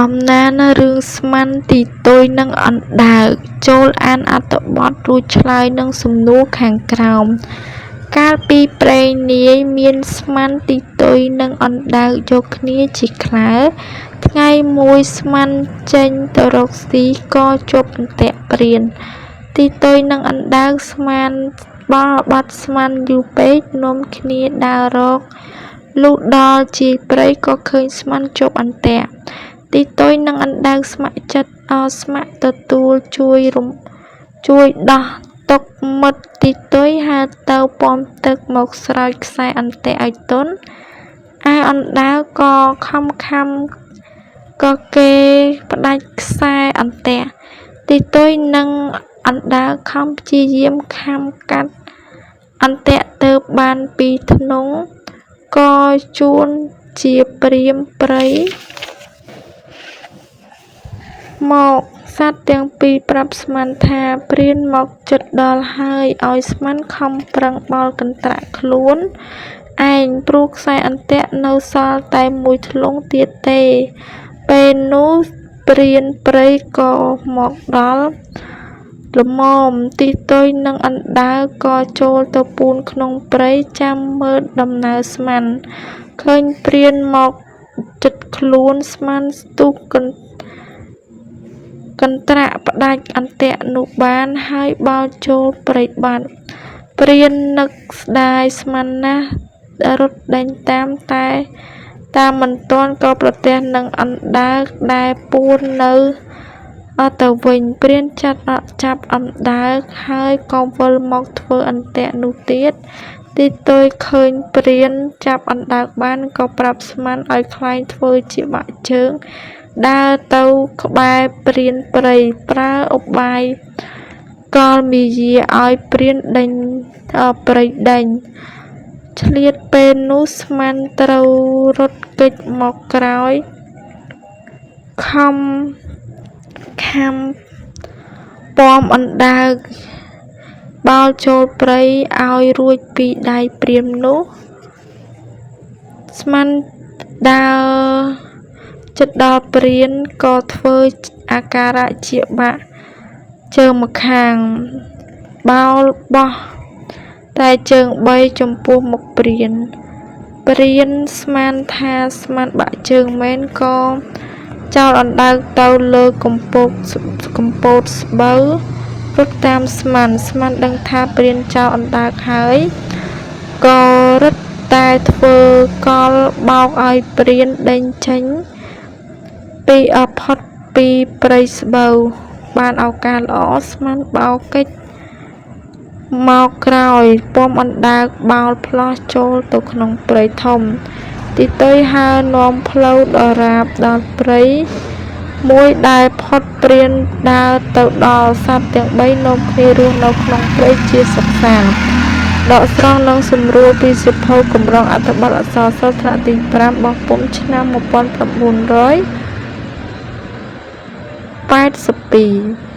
អំណានរឿងស្មានទីទុយនិងអណ្ដើក ចូលអានអត្ថបទរួចឆ្លើយនឹងសំណួរខាងក្រោម កាលពីព្រេងនាយ មានស្មានទីទុយនិងអណ្ដើកយកគ្នាជាក្លើ ថ្ងៃមួយស្មានចេញទៅរកស៊ីក៏ជួបអន្ទាក់ព្រាន ទីទុយនិងអណ្ដើកស្មានបត់ស្មានយូរពេកនាំគ្នាដើររកលុះដល់ជាយព្រៃក៏ឃើញស្មានជាប់អន្ទាក់ ទីទុយនិងអណ្ដើកស្ម័គ្រចិត្តស្ម័គ្រទទួលជួយរំជួយដោះទុកមិត្តទីទុយហើរទៅពាំទឹកមកស្រោចខ្សែអន្ទាក់ឲ្យទន់ឯអណ្ដើកក៏ខំខាំក៏គេផ្ដាច់ខ្សែអន្ទាក់ទីទុយនិងអណ្ដើកខំព្យាយាមខាំកាត់អន្ទាក់ទើបបានពីរធ្នង់ក៏ជួនជាព្រានព្រៃមកសត្វទាំងពីរប្រាប់ស្មានថាព្រានមកជិតដល់ហើយឲ្យស្មានខំប្រឹងបោលកន្ត្រាក់ខ្លួនឯងព្រោះខ្សែអន្ទាក់នៅសល់តែមួយធ្លុងទៀតទេពេលនោះព្រានព្រៃក៏មកដល់ល្មមទីទុយនិងអណ្ដើកក៏ចូលទៅពួនក្នុងព្រៃចាំមើលដំណើរស្មានឃើញព្រានមកជិតខ្លួនស្មានស្ទុះកន្ត្រាក់ផ្ដាច់អន្ទាក់នោះបានហើយបោលចូលព្រៃបាត់ព្រាននឹកស្ដាយស្មានណាស់រត់ដេញតាមតែតាមមិនទាន់ក៏ប្រទះនឹងអណ្ដើកដែលពួននៅទៅវិញព្រានចាត់ចាប់អណ្ដើកហើយក៏វិលមកធ្វើអន្ទាក់នោះទៀតទីទុយឃើញព្រានចាប់អណ្ដើកបានក៏ប្រាប់ស្មានឲ្យក្លែងធ្វើជាបាក់ជើងដើរទៅក្បែរព្រានព្រៃប្រើឧបាយកលមាយាឲ្យព្រានដេញព្រៃដេញឆ្លៀតពេលនោះស្មានត្រូវរត់គេចមកក្រោយខំខាំពាំអណ្ដើកបោលចូលព្រៃឲ្យរួចពីដៃព្រាននោះស្មានដើរជិតដល់ព្រានក៏ធ្វើអាការៈជាបាក់ជើងម្ខាងបោលបោះតែជើងបីចំពោះមុខព្រានព្រានស្មានថាស្មានបាក់ជើងមែនក៏ចោលអណ្ដើកទៅលើកំពូតស្បូវរត់តាមស្មានស្មានដឹងថាព្រានចោលអណ្ដើកហើយក៏រឹតតែធ្វើកលបោកឲ្យព្រានដេញចេញពីផុតពីព្រៃស្បូវបានឱកាសល្អស្មានបោកកិច្ចមកក្រោយពាំអណ្ដើកបោលផ្លោះចូលទៅក្នុងព្រៃធំទីទុយហើរនាំផ្លូវដរាបដល់ព្រៃមួយដែលផុតព្រានដើរទៅដល់សត្វទាំងបីនាំគ្នារស់នៅក្នុងព្រៃជាសុខសាន្តដកស្រង់និងសម្រួលពីសៀវភៅកម្រងអត្ថបទអក្សរសិល្ប៍ថ្នាក់ទី5បោះពុម្ពឆ្នាំ1982។